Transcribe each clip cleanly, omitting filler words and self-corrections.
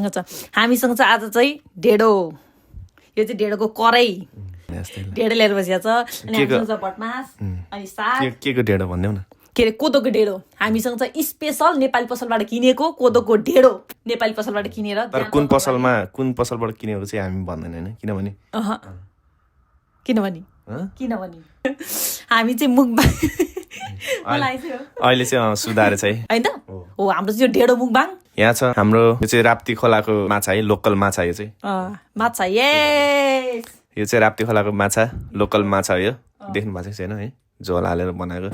हामीसँग चाहिँ आज चाहिँ ढेडो, यो चाहिँ ढेडोको करै ढेडो लिएर बसिएको छ। अनि हामीसँग छ भटमास अनि साग। के को ढेडो भन्देऊ न? के अरे कोदोको ढेडो। हामीसँग चाहिँ स्पेसल नेपाली पसलबाट किनेको कोदोको ढेडो, नेपाली पसलबाट किनेर। तर कुन पसलबाट किनेको चाहिँ हामी भन्दैन हैन, किनभने हामी चाहिँ मुकबाङ अहिले चाहिँ सुधार छ है हैन त। हो हाम्रो चाहिँ यो ढेडो मुकबाङ यहाँ छ। हाम्रो यो चाहिँ राप्ती खोलाको माछा है, लोकल माछा यो चाहिँ। माछा यस, यो चाहिँ राप्ती खोलाको माछा, लोकल माछा हो यो। देख्नु भएको छैन है, झोल हालेर बनाएको।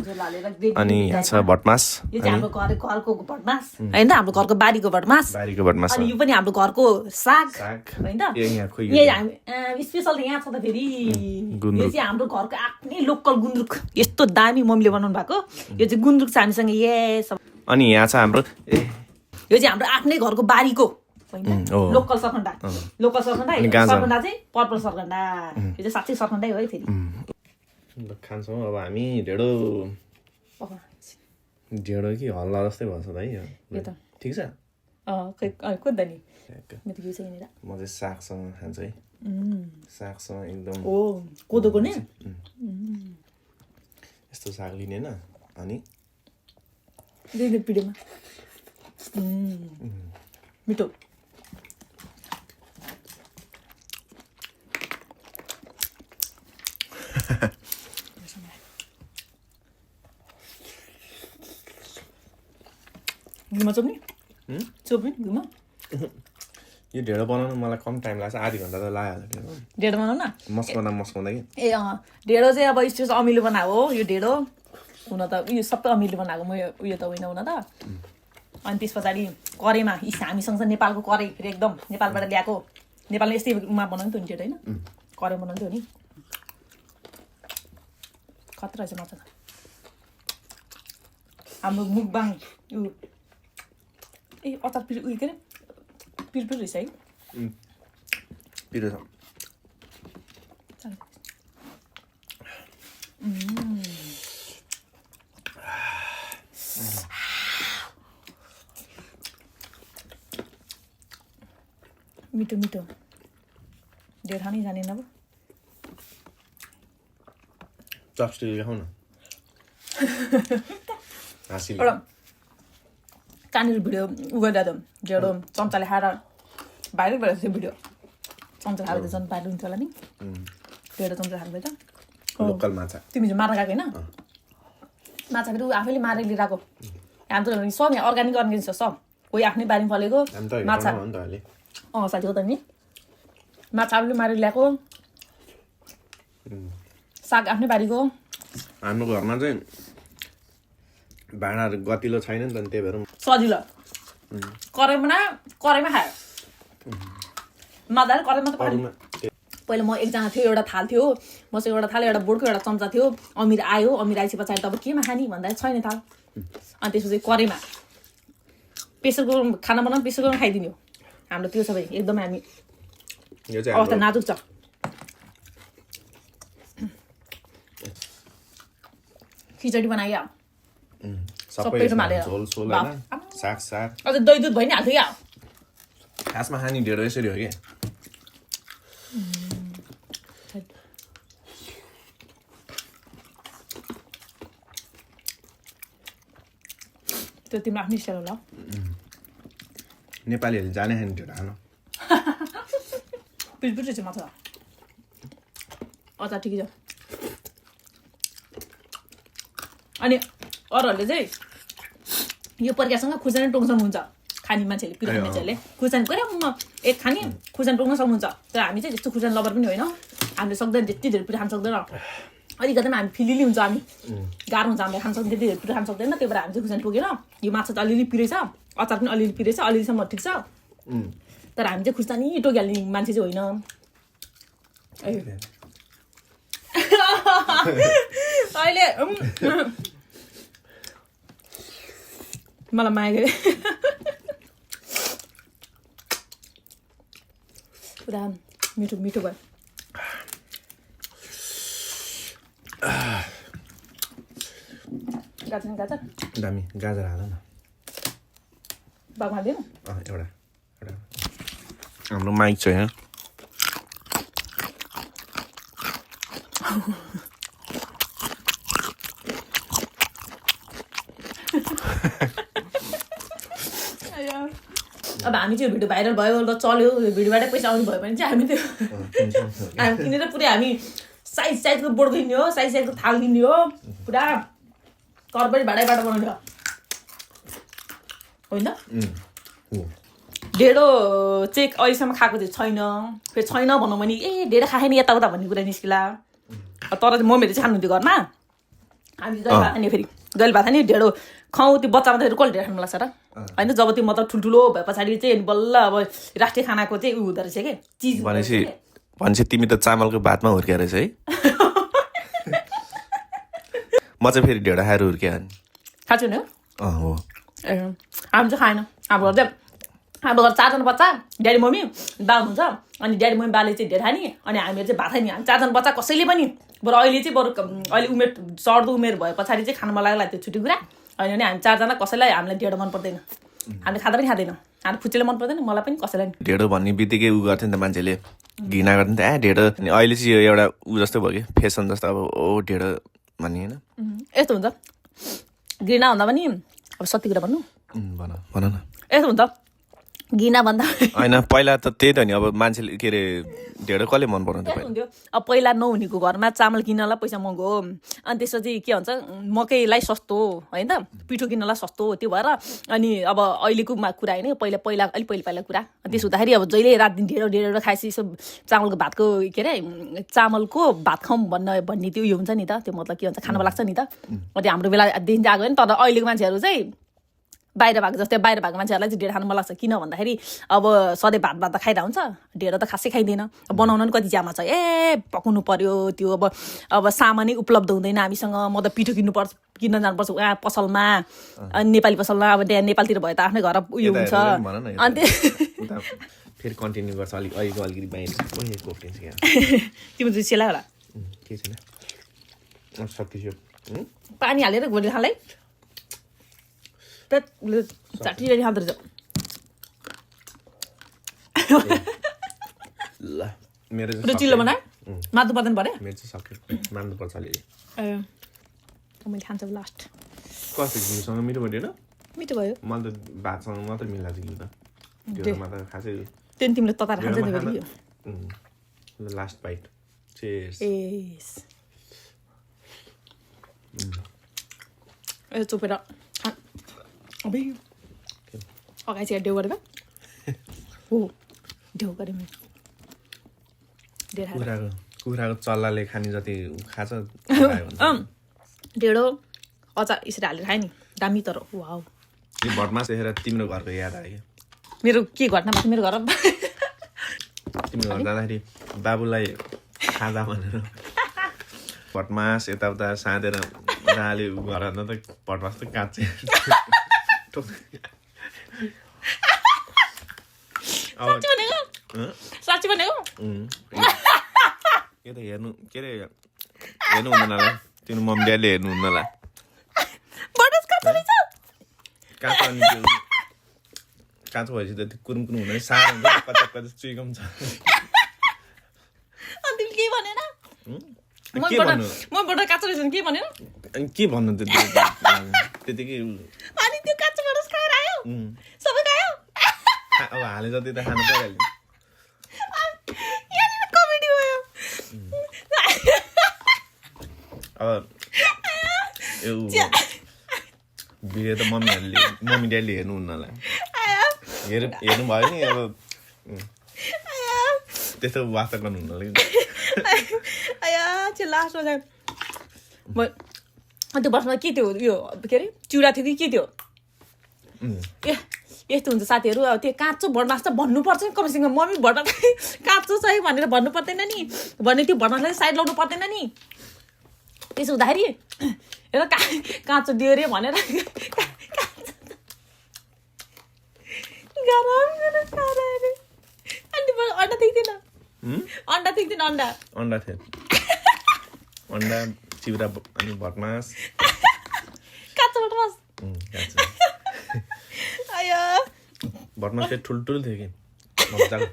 अनि यहाँ छ भटमास, यो चाहिँ हाम्रो घरको भटमास हैन त, हाम्रो घरको बारीको भटमास। अनि यो पनि हाम्रो घरको साग हैन त। यहाँ स्पेशल यहाँ छ त फेरि यो चाहिँ हाम्रो घरको आफ्नै लोकल गुन्द्रुक, यस्तो दामी मम्मीले बनाउनु भएको। यो चाहिँ गुन्द्रुक छ हामीसँग यस। अनि यहाँ छ हाम्रो यो चाहिँ हाम्रो आफ्नै घरको बारीको लोकल सरकन्डा, लोकल सरकन्डा चाहिँ पर्पल सरकन्डा। यो चाहिँ साँच्चै सरकन्डै हो है फेरि। खान्छौँ अब हामी ढेडो कि हल्ला जस्तै भन्छ त है। ठिक छ। खोज्दा नि म चाहिँ सागसँग खान्छु है, सागसँग एकदम कोदोको नि यस्तो साग लिने होइन। अनि पिँढीमा मिठो। घिउमा चोप्ने घिउमा यो ढेडो बनाउनु मलाई कम टाइम लाग्छ, आधी घन्टा त लाग्यो। ढेडो बनाउन मस्काउँदा कि ए ढेडो चाहिँ अब स्टेज अमिलो बनाएको हो यो ढेडो। हुन त उयो सबै अमिलो बनाएको म उयो त होइन हुन त। अनि त्यस पछाडि कराईमा हामीसँग चाहिँ नेपालको कराई, फेरि एकदम नेपालबाट ल्याएको। नेपालमा यस्तैमा बनाउँथ्यो नि ढेडो होइन, कराई बनाउँथ्यो नि। खतरा रहेछ माछा। हाम्रो मुकबाङ ए अचार उयो के अरे पिर रहेछ है। पिरो छ। मिठो मिठो ढेड खानै जानेन अब। चपस्टिक खाऊ न। एउटा कहाँनिर भिडियो उगर्दा त ढेडो चम्चाले खाएर भाइरल भइरहेको थियो भिडियो। चम्चा खाएर त झन् भाइरल हुन्छ होला नि। ढेडो चम्चा खाएको त लोकल माछा। तिमी चाहिँ मार्न गएको होइन माछा, फेरि ऊ आफैले मारेर लिएर आएको। हाम्रो त सब यहाँ अर्ग्यानिक छ सब। कोही आफ्नै बारीमा फलेको माछा। साथी हो त नि। माछा आफूले मारेर ल्याएको, साग आफ्नै बारीको। हाम्रो घरमा चाहिँ भाँडाहरू गतिलो छैन नि त, त्यही भएर सजिलो। कराईमा खायो मजाले। कराईमा त पहिला म एकजना थियो, एउटा थाल थियो, मसँग एउटा थाल, एउटा बोर्डको एउटा चम्चा थियो। अमिर आयो, अमिर आएपछि पछाडि त अब केमा खाने भन्दा छैन थाल। अनि त्यसपछि कराईमा प्रेसर कुकर खाना बनाउनु, प्रेसर कुकरमा खाइदिने हो। हाम्रो त्यो सबै एकदमै हामी अवस्था नाजुक छ। खिचडी बनायो सबै साग अझ दही दुध भइ नै हाल्थ्यो क्या। खासमा खाने ढेडो यसरी हो कि त्यो तिम्रो आफ्नै स्टाइल होला। नेपालीहरूले जाने खाने ढेडो खानु। पिस रहेछ माछा, अचार ठिकै छ। अनि अरूहरूले चाहिँ यो परिकारसँग खुर्सानी टोक्न सक्नुहुन्छ। खाने मान्छेहरूले, पिरो मान्छेहरूले खुर्सानी गएर एक खाने खुर्सानी टोक्न सक्नुहुन्छ। तर हामी चाहिँ त्यस्तो खुर्सानी लबर पनि होइन, हामीले सक्दैन, त्यति धेरै पिरो खान सक्दैन। अलिकति हामी फिलिली हुन्छ, हामी गाह्रो हुन्छ हामीलाई खान सक्दैन, त्यति धेरै पिरो खान सक्दैन। त्यही भएर हामी चाहिँ खुर्सानी टोकेर यो माछा त अलिअलि पिरै छ, अचार पनि अलिअलि पिरै छ, अलिअलिसम्म ठिक छ। तर हामी चाहिँ खुर्सानी टोकिहाल्ने मान्छे चाहिँ होइन। अहिले मलाई माया गरे पुरा मिठो मिठो भयो। गाजर दामी गाजर हाल न। बाबा हाल्दैन एउटा हाम्रो माइक छ यहाँ अब हामी चाहिँ भिडियो भाइरल भयो ल चल्यो भिडियोबाटै पैसा आउनु भयो भने चाहिँ हामी त्यो हामी किनेर पुरै हामी साइजको बोर्ड किन्ने हो साइजको थाल किन्ने हो पुरा कर्बरी भाँडाबाट बनाउने हो होइन ढेँडो चाहिँ अहिलेसम्म खाएको चाहिँ छैन फेरि छैन भनौँ भने ढेँडो खाएँ नि यताउता भन्ने कुरा निस्किला तर मम्मीहरू चाहिँ खानुहुन्थ्यो घरमा हामी जहिले भात खाने फेरि जहिले भात खाने ढेँडो खाउँ त्यो बच्चामा त कसले ढेँडो खानु लाग्छ र होइन जब त्यो मतलब ठुल्ठुलो भए पछाडि चाहिँ बल्ल अब राष्ट्रिय खानाको चाहिँ उ हुँदो रहेछ कि चिज भनेपछि तिमी त चामलको भातमा हुर्किया रहेछ है म चाहिँ फेरि ढेँडो खाएर हुर्किया खाएको नि हो ए हामी चाहिँ खाएन हाम्रो घर चाहिँ हाम्रो घर 4 जना बच्चा ड्याडी मम्मी बा हुन्छ अनि ड्याडी मम्मी बाले चाहिँ ढेँडो खाने अनि हामीहरू चाहिँ भात खाने हामी 4 जना बच्चा कसैले पनि बरु अहिले चाहिँ अहिले उमेर चढ्दो उमेर भए पछाडि चाहिँ खानु मन लाग्ला त्यो छुट्टी कुरा होइन भने हामी 4 जना कसैलाई हामीलाई ढेँडो मन पर्दैन हामीले खाँदा पनि खाँदैन हाम्रो फुच्चेलाई मन पर्दैन मलाई पनि कसैलाई ढेँडो भन्ने बित्तिकै उ गर्थ्यो नि त मान्छेले घृणा गर्थ्यो नि त ढेँडो अनि अहिले चाहिँ यो एउटा उ जस्तो भयो कि फेसन जस्तो अब ओ ढेँडो भन्ने होइन यस्तो हुन्छ घृणा भन्दा पनि अब सत्य कुरा भन्नु भन न यस्तो हुन्छ घृणा भन्दा होइन पहिला त त्यही त नि अब मान्छेले के अरे ढेँडो कसले मन पराउँथ्यो हुन्थ्यो अब पहिला नहुनेको घरमा चामल किन्नलाई पैसा महँगो हो अनि त्यसपछि के भन्छ मकैलाई सस्तो होइन त पिठो किन्नलाई सस्तो हो त्यो भएर अनि अब अहिलेको कुरा होइन पहिला अलिक पहिला कुरा त्यसो हुँदाखेरि अब जहिले रात दिन ढेँडो खाएपछि यसो चामलको भातको के अरे चामलको भात खाउँ भन्ने त्यो उयो हुन्छ नि त त्यो मतलब के भन्छ खानु लाग्छ नि त अनि हाम्रो बेलादेखि चाहिँ आएको होइन तर अहिलेको मान्छेहरू चाहिँ बाहिर भएको जस्तै बाहिर भएको मान्छेहरूलाई चाहिँ ढेँडो खानु मन लाग्छ किन भन्दाखेरि अब सधैँ भात त खाइरहेको हुन्छ ढेँडो त खासै खाइँदैन बनाउन पनि कति जामा छ पकाउनु पर्यो त्यो अब सामानै उपलब्ध हुँदैन हामीसँग म त पिठो किन्न जानुपर्छ उहाँ पसलमा अनि नेपाली पसलमा अब नेपालतिर भयो त आफ्नै घर उयो हुन्छ अनि फेरि कन्टिन्यू गर्छ अलिकति बाहिर तिम्रो चाहिँ सेला होला के छैन सकिसक्यो पानी हालेर घोली खालै चाटिरहने खाँदो रहेछ ल मेरो चिल्लो बनाए माथि पर्दैन पऱ्यो मेरो चाहिँ सक्यो मान्नुपर्छ अलिअलि मैले खान्छ लास्ट कस्तो घिउसँग मिठो भयो मिठो भयो मलाई त भातसँग मात्रै मिल्ला घिउ त त्योमा त खासै त्यो तिमीले तताएर खान्छ नि लास्ट बाइट चेयर्स चोपेर अबे अगाडि चाहिँ ढेउ गरेर हो ढेउ गरेँ मैले कुखुराको चल्लाले खाने जति खान्छ ढेँडो अचार यसरी हालेर खाएँ नि दामी तर वाउ यो भटमास देखेर तिम्रो घरको याद आयो मेरो के घटना भएको मेरो घर तिम्रो घर जाँदाखेरि बाबुलाई खाँदा भनेर भटमास यताउता साँधेर राले घर त भटमास त काँच्चे साँच्ची भनेको यो त हेर्नु के अरे हेर्नु हुँदैन होला तिम्रो मम्मी ड्याडीले हेर्नु हुँदैन होला काँचो भएपछि त त्यो कुरुम हुँदैन सानो हुन्छ कच्चा चुइकम छ के भनेन अनि के भन्नु त्यतिकै अनि त्यो काँचो बडस खाएर आयो सबै खायो अब हाले जति त खानु परिहाल्यो यहाँ कमेडी भयो अब भिडियो त मम्मी ड्याडीले हेर्नु हुन्न होला हेर्नु भयो नि अब त्यस्तो वास्ता गर्नु हुन्न होला लास्टमा चाहिँ त्यो बसमा के थियो यो के अरे चिउरा थियो कि के थियो यस्तो हुन्छ साथीहरू अब त्यो काँचो भटमास त भन्नुपर्छ नि कमसेकम मम्मी भटमास काँचो छ है भनेर भन्नु पर्दैन नि भने त्यो भटमासलाई साइड लाउनु पर्दैन नि त्यसो हुँदाखेरि हेर काँचो दियो अरे भनेर अन्डा थिक्दैन अन्डा थियो अन्डा चिउरा अनि भटमास काँचो भटमास भटमास चाहिँ ठुल्ठुलो थियो कि मजाको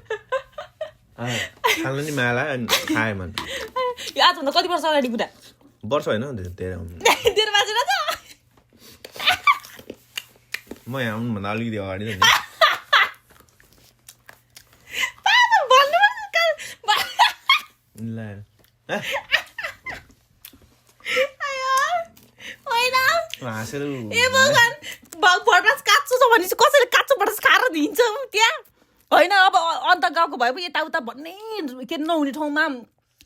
खानु नि माला अनि खाएँ मैले यो आजभन्दा कति वर्ष अगाडि कुरा वर्ष होइन धेरै तेरो बाजेर त म यहाँ आउनुभन्दा अलिकति अगाडि त नि ल हाँसेर भटमास काँचो छ भनेपछि कसैले काँचो भटमास खाएर दिन्छ त्यहाँ होइन अब अन्त गाउँको भए पो यताउता भन्नै के नहुने ठाउँमा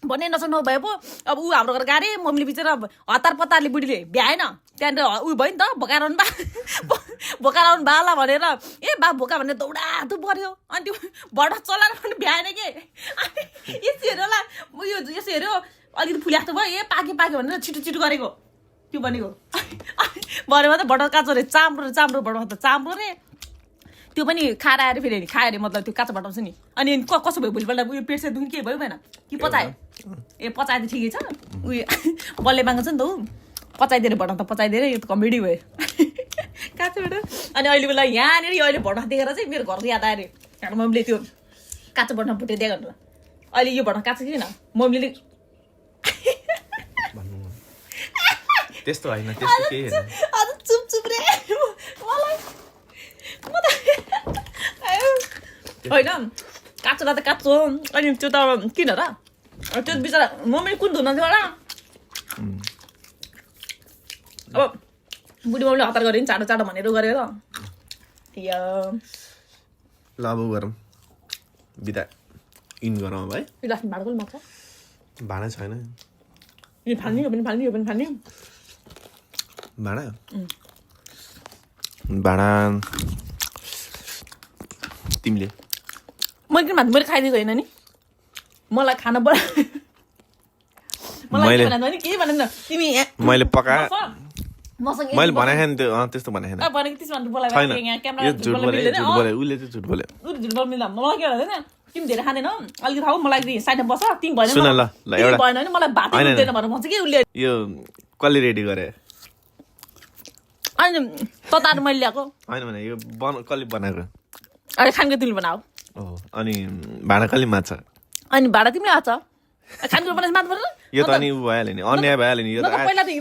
भन्नै नसक्नु भए पो अब ऊ हाम्रो घर गाडे मम्मीले बिचरा हतार पतारले बुढीले भ्याएन त्यहाँनिर ऊ भयो नि त भोकाएर आउनु बाला भनेर ए बा भोका भनेर दौडादो पऱ्यो अनि त्यो भटमास चलाएर पनि भ्याएन के अनि यसो हेऱ्यो होला उयो यसो हेऱ्यो अलिकति फुल्याएको भयो ए पाक्यो भनेर छिटो छिटो गरेको त्यो भनेको भनेमा त भटमास काँचो रे चाम्रो भटमास त चाम्रो रे त्यो पनि खाएर आएर फेरि खायो अरे मतलब त्यो काँचो भटमास नि अनि कसो भयो भोलिपल्ट उयो पेट सेट दुख्ने के भयो भएन कि पचायो ए पचायो त ठिकै छ उयो बल्ले माग्छ नि त ऊ पचाइदिएर भटमास त पचाइदिएर यो त कमेडी भयो काँचो भटमास अनि अहिले बेला यहाँनिर अहिले भटमास देखेर चाहिँ मेरो घरको याद आयो अरे हाम्रो मम्मीले त्यो काँचो भटमास भुटिदिएको भनेर अहिले यो भटमास काँचो किन मम्मीले त्यस्तो होइन त्यस्तो केही होइन अझ चुप रे मलाई होइन काँचोलाई त काँचो अनि त्यो त किन र त्यो बिचरा मम्मीले कुन धुनुहुन्थ्यो होला अब बुढी मम्मीले हतार गऱ्यो नि चाँडो भनेर गरेर ल अब गरौँ बिदा इन गरौँ है लास्टमा भाँडा कसले माग्छ भाँडा छैन यो फाल्ने यो पनि फाल्ने भाँडा तिमीले मैले किन भात मैले खाइदिएको होइन नि मलाई खाना मलाई के भनेन तिमी मैले पकाएँ मसँग मैले भनेको नि त्यो त्यस्तो भनेको थिएन भनेको त्यसमा बोलाएर छैन यहाँ क्यामेरा यो झुट बोले उसले चाहिँ झुट बोले झुट बोल्नु मिल्दैन मलाई के भन्दैन तिमी धेरै खाँदैनौ अलिकति खाऊ मलाई साइडमा बस तिमी भएन सुन ल एउटा भएन भने मलाई भात दिँदैन भनेर भन्छ कि उसले यो कसले रेडी गरे अनि तताएर मैले ल्याएको होइन भने यो कसले बनाएको अरे खानको तिमीले बनाऊ अनि भाँडा कसले मान्छ अनि भाडा तिमीले आछ खानको बनाएपछि मात्र पर्दैन यो त अनि उ भइहाल्यो नि अन्याय भइहाल्यो नि यो त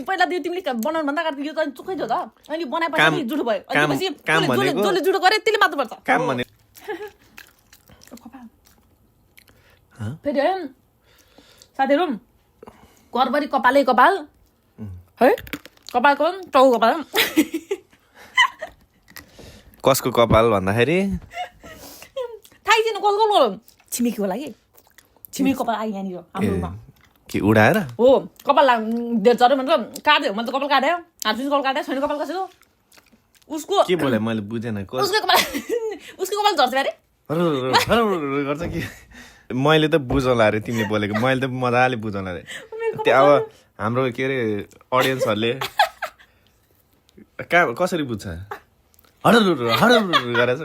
पहिला तिमीले बनाउनु भन्दा अगाडि यो त चुकै थियो त अनि बनाएपछि जुठो भयो काम भनेको जसले जुठो गरे त्यसले मात्र पर्छ काम भने फेरि साथीहरू घरभरि कपालै कपाल है कपालको टाउ कपाल कसको कपाल भन्दाखेरि थाहै छैन कसको छिमेकीको लागि छिमेकी कपाल आयो यहाँनिर हाम्रोमा के उडाएर हो कपाल धेर झऱ्यो भनेर काट्यो मैले त कपाल काट्यो हार्छु कपाल काट्यो छैन कपाल कसैको उसको के बोले मैले बुझेन उसको कपाल झर्छ अरे गर्छ कि मैले त बुझौँला अरे तिमीले बोलेको मैले त मजाले बुझौँला अरे त्यो अब हाम्रो के अरे अडियन्सहरूले कहाँ कसरी बुझ्छ हडर गरेछ